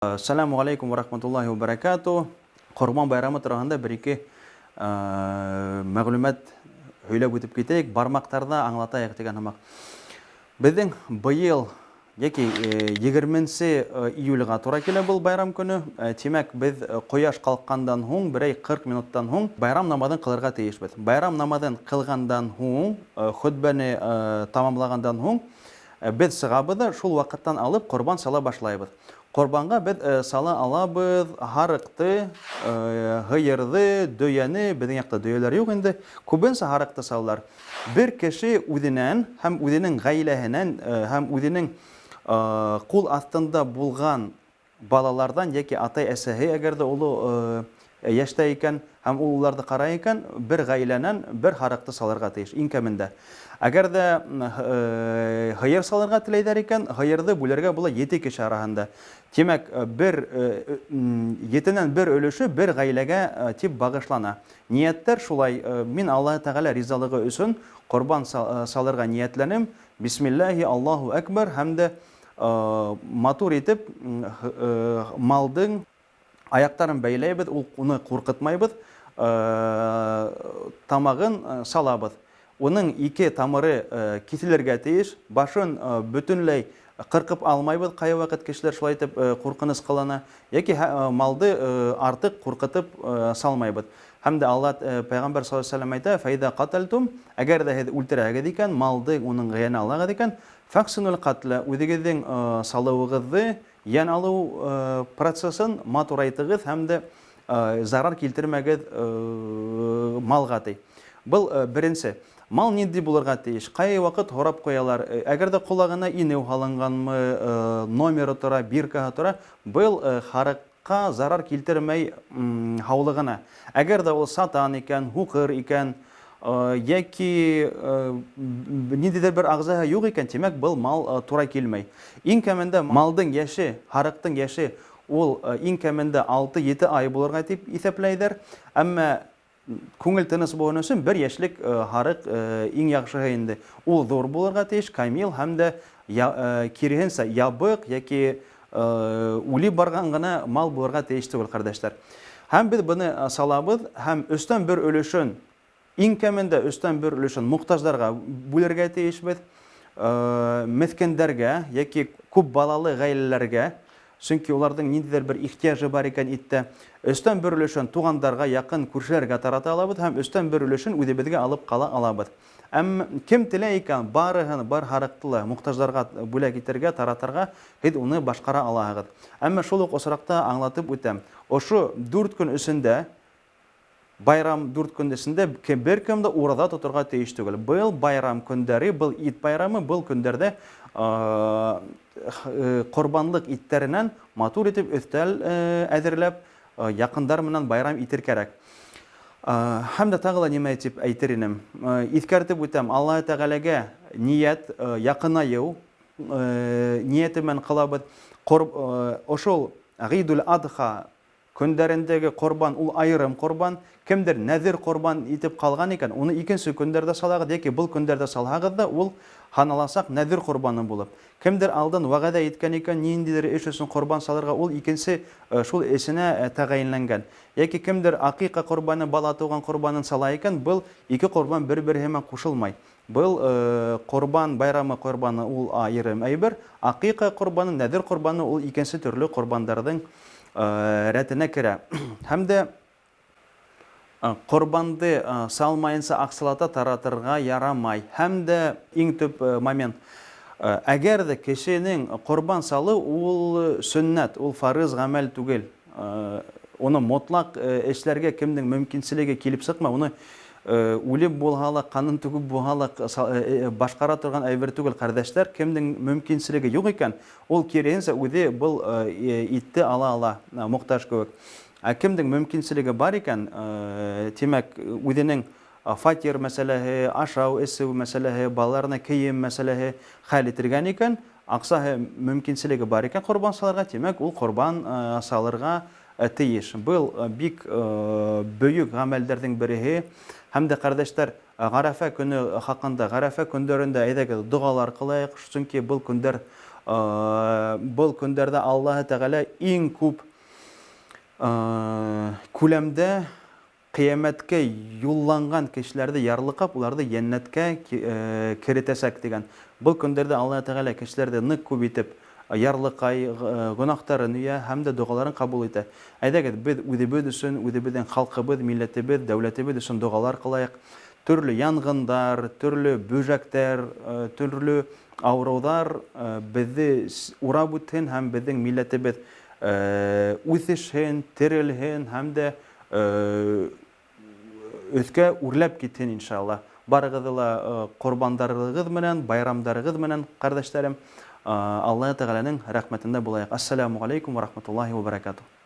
Сәләмү ғәләйкүм вә рәхмәтуллаһи вә бәрәкәтү. Ҡорбан байрамы тураһында бер-ике мәгълүмат һөйләп үтеп китәйек, бармаҡтарҙа аңлатайыҡ тигән һымаҡ. Беҙҙең быйыл яки 20 июльгә тура килә был байрам көнө. Тимәк, беҙ ҡояш ҡалҡҡандан һуң, берәй 40 минуттан һуң байрам намаҙын ҡылырға тейешбеҙ. Байрам намаҙын ҡылғандан һуң, хөтбәне тамамлағандан һуң, Беҙ сығабыҙ да шул ваҡыттан алып ҡорбан сала башлайбыҙ. Ҡорбанға беҙ сала алабыҙ һарыҡты, һыйырҙы, дөйәне, беҙҙең яҡта дөйәләр юҡ инде, күбенсә һарыҡты салалар. Бер кеше үҙенән һәм үҙенең ғаиләһенән һәм үҙенең ҡул аҫтында булған балаларҙан йәки атай-әсәһе, әгәр ҙә оло йәштә икән һәм ул уларҙы ҡарай икән, бер ғаиләнән бер һарыҡты салырға тейеш, иң кәмендә. Әгәр ҙә һыйыр салырға теләйҙәр икән, һыйырҙы бүлергә була ете кеше араһында. Тимәк, бер етенән бер өлөшө бер ғаиләгә тип бағышлана. Ниәттәр шулай, мин Аллаһы Тәғәлә ризалығы өсөн ҡорбан салырға ниәтләнем, бисмиллаһи, Аллаһу әкбәр һәм дә Матур итеп малдың аяҡтарын бәйләйбеҙ, ул уны ҡурҡытмайбыҙ, тамағын салабыҙ. Уның ике тамыры киҫелергә тейеш, башын бөтөнләй ҡырҡып алмайбыҙ, ҡайваҡыт кешеләр шулай итеп ҡурҡыныс ҡылана, йәки малды артыҡ ҡурҡытып салмайбыҙ. Һәм дә Алла пәйғәмбәр саллаллаһу алейһи ва сәлләм әйтә, фәйҙә ҡатәлтум, әгәр ҙә һеҙ үлтерәһегеҙ икән, малды уның йәне алаһығыҙ икән, Фәхсинул катлә, үзегеҙҙең салыуығыҙҙы, йән алыу процессын матурайтығыҙ һәм дә зарар килтермәгеҙ малға, ти. Был беренсе. Мал нинди булырға тейеш? Ҡай ваҡыт һорап ҡуялар. Әгәр дә ҡолағына инеү һалынғанмы, номеры тора, биркаһы тора, был һарыҡ Ка зарар килтермәй һаулыгына. Әгәр дә ул сатан икән, һукыр икән, яки ниндидер бер ағзаһы юк икән, тимәк, был мал тура килмәй. Иң кәмендә малдың яше, һарыҡтың яше ул иң кәмендә алты-ете ай булырга дип иҫәпләйҙәр. Әмма Күңел тыныс булһын өсөн бер яшьлек һарык иң яхшыһы инде. Ул зур булырга тиеш, камил һәм дә киреһенсә ябык яки үлеп барган гына мал булырга тиеш түгел, кардәшләр. Һәм без быны салабыз һәм өстән бер өлешен, иң кәмендә өстән бер өлешен мохтаҗларга бүлергә тиешбез, мескендәргә яки күп балалы гаиләләргә. Чөнки уларның ниндидер бер ихтыяҗы бар икән иттә. Өстән бер өлешен тугандарга, якын күршеләргә тарата алабыз һәм өстән бер өлешен үзебезгә алып кала алабыз. Әмма кем теләй икән, барыһын, бар һарыкты ла мохтаҗларга бүләк итәргә, таратырга, һез уны башкара алаһыгыз. Әмма шул ук очракта аңлатып үтәм, ошо дүрт көн эчендә Байрам дүрт көн эчендә беркем дә ураза тотырга тиеш түгел. Был байрам көндәре, был ит байрамы, был көндәрдә корбанлык иттәренән матур итеп өстәл әзерләп, якындар менән байрам итер кәрәк. Һәм дә тагы ла нимә дип әйтер инем. Искәртеп үтәм, Аллаһы Тәгаләгә ният, якынаю нияте белән кылабыз. Ошол Гыйдул-Адха Көндәрендәге корбан ул аерым корбан. Кемдер нәзер корбан итеп калган икән, уны икенче көндәрдә салагыз яки был көндәрдә салһагыз да, ул һаналасак нәзер корбаны булып. Кемдер алдан вәгъдә иткән икән, ниндидер эш өчен корбан салырга, ул икенче шул эшенә тәгаенләнгән. Яки кемдер акыйка корбаны, бала туган корбанын сала икән, был ике корбан бер-береһе менән кушылмай. Был Корбан байрамы корбаны ул аерым әйбер, акыйка корбаны, нәзер корбаны ул икенче төрле корбандарның рәтенә керә. Һәм дә корбанды салмаенча акчалата таратырга ярамай. Һәм дә иң төп момент, әгәр дә кешенең корбан салу ул сөннәт, ул фарыз гамәл түгел. Уны мотлак эшләргә кемнең мөмкинчелеге килеп чыкмай, уны үлеп булһа ла, канын түгеп булһа ла башкара торган әйбер түгел, кардәшләр. Кемнең мөмкинчелеге юк икән, ул киреһенчә үзе был итте ала ала, мохтаж кебек. Ә кемнең мөмкинчелеге бар икән, тимәк, үзенең фатир мәсьәләһе, ашау-эчү мәсьәләһе, балаларына кием мәсьәләһе хәл ителгән икән, акчаһы мөмкинчелеге бар икән корбан салырга, тимәк, ул корбан салырга Тиеш. Был бик бөек гамәлдәрнең береһе. Һәм дә, кардәшләр, Гарәфә көне хакында, Гарәфә көндәрендә әйдәгез догалар кылайык, чөнки был көндәр Был көндәрҙә Аллаһы Тәғәлә иң күп күләмдә Ҡиәмәткә юлланған кешеләрҙе ярлыҡап, уларҙы йәннәткә керетәсәк, тигән. Был көндәрҙә Аллаһы Тәғәлә кешеләрҙе ныҡ күп итеп ярлыҡай, гөнаһтарын өя һәм дә догаларын ҡабул итә. Әйҙәгеҙ, беҙ үҙебеҙ өсөн, үҙебеҙҙең халҡыбыҙ, милләтебеҙ, дәүләтебеҙ өсөн догалар ҡылайыҡ. Төрлө янғындар, төрлө бөжәктәр, төрлө авырыуҙар беҙҙе урап үтһен һәм беҙҙең милләтебеҙ үҫешһен, терелһен һәм дә өҫкә үрләп китһен, иншалла. Барығыҙҙы ла ҡорбандарығыҙ менән, байрамдарығыҙ менән, ҡәрҙәштәрем, Аллаһы Тәғәләнең рәхмәтендә булайыҡ. Ассаляму алейкум ва рахматуллаһи ва баракатуһ.